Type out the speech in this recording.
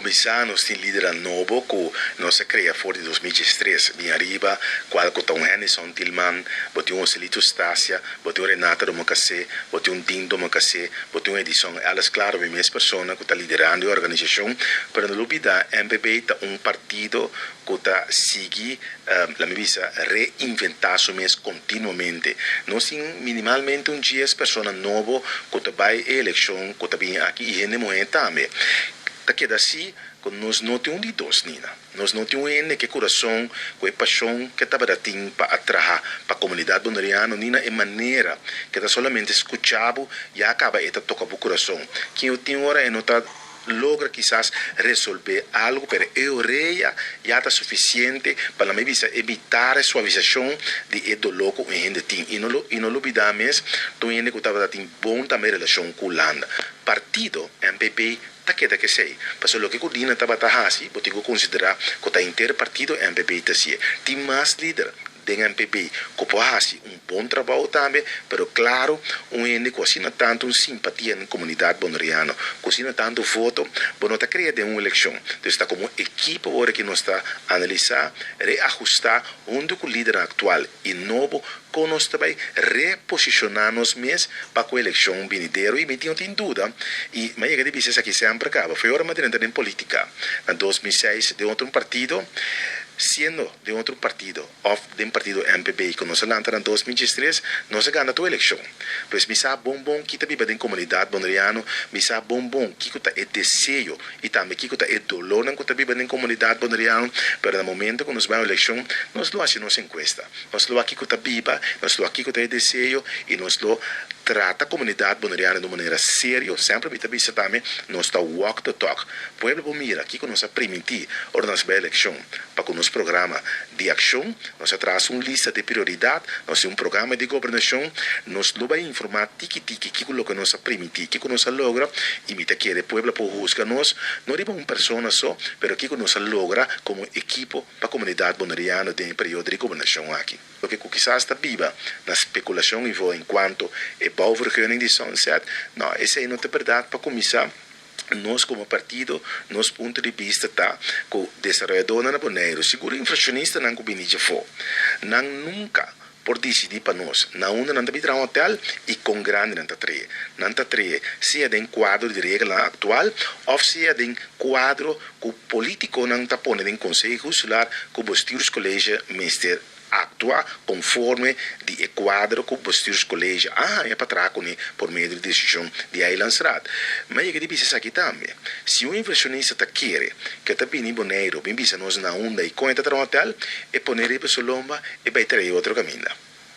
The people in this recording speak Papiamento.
Kuminsá nos tin lidernan nobo ku nos a krea for di 2013 bin ariba, kual ku ta un Hennyson Tilman, bo tin un Joselito Stasia, bo tin un Renata Domacassé, bo tin un Dean Domacassé, bo tin un Edison Ellis, klaro mi mes persona ku ta liderando e organisashon, pero no lubidá MPB ta un partido ku ta sigui, la mi bisa, reinventá su mes kontinuamente. Nos tin minimalmente un 10 persona nobo ku ta bai e elekshon ku ta bini aki i hende muhé tambe. Ta keda así ku nos no tin un di dos, Nina. Nos no tin un hende ku e kurason, ku e pashon ku e tabata tin pa a traha pa komunidat boneriano, ni na e manera ku e ta solamente skucha bo, ya kaba e ta toka bo kurason. Kin tin ora e no ta logra kisas resolvé algu, pero e orea ya ta sufisiente pa laga mi bisa evitar e suavisashon di e doló ku un hende tin. I no lubidá mes, ta un hende ku tabata tin bon tambe relashon ku Hulanda. Partido MPB ta keda ku esei. Pasobra loke ku Dina tabata hasi, bo tin ku konsiderá ku ta henter partido MPB ta hasié. Tin mas lider den MPB ku por hasi un bon trabou tambe, pero klaro, un hende ku asina tantu un simpatia den komunidat boneriano, ku asina tantu voto, bo no ta krea den un elekshon. Anto, ta komo ekipo awor ku nos ta analisá, reahustá huntu ku e lider aktual i nobo, ku nos tambe reposishoná nos mes pa e elekshon binidero i mi no tin duda i m'a yega di bisa esaki semper kaba. Foi ora m'a drenta den polítika na 2006 den otro partido, siendo den otro partido òf den partido MPB ku nos a lanta na 2013, nos a gana tur elekshon. Pues mi sa bon bon kiko ta biba den komunidat boneriano, mi sa bon bon kiko ta e deseo i tambe kiko ta e doló ku ta biba den komunidat boneriano, pero na momento ku nos bai elekshon, nos lo hasi nos enkuesta. Nos lo kiko ta biba, nos lo kiko ta e deseo i nos lo trata komunidat boneriano di un manera serio. Semper mi ta bisa tambe, nos ta walk the talk. Pueblo por mira kiko nos a primintí ora nos bai elekshon pa ku nos programa di akshon, nos a traha un lista di prioridat, nos tin un programa di gobernashon, nos lo bai informá tiki tiki kiko loke nos a primintí, kiko nos a logra i mi ta kere pueblo por husga nos, no riba un persona so, pero kiko nos a logra komo ekipo pa komunidat boneriano den e periodo di gobernashon aki. Loke kisas ta biba na spekulashon i en kuanto e bouwvergunning di Sunset, no, esei no ta berdat. Pa kuminsá, nos komo partido, nos punto di bista ta ku desaroyadónan na Boneiru, sigur invershonistanan ku bini di afó, nan nunka por disidí pa nos na unda nan ta bin traha un hotel i kon grandi nan ta trah'é. Nan ta trah'é sea den kuadro di regla aktual òf sea den kuadro ku polítikonan ta pone den konseho insular ku bestuurscollege mester aktua konforme di e kuadro ku bestuurscollege a haña pa traha kuné por medio di desishon di Eilandsraad. M'a yega di bisa esaki tambe. Si un invershonista ta kere ku ta bini Boneiru, bin bisa nos na unda i kon e ta traha un hotel, e pone riba su lomba e bai traha otro kaminda.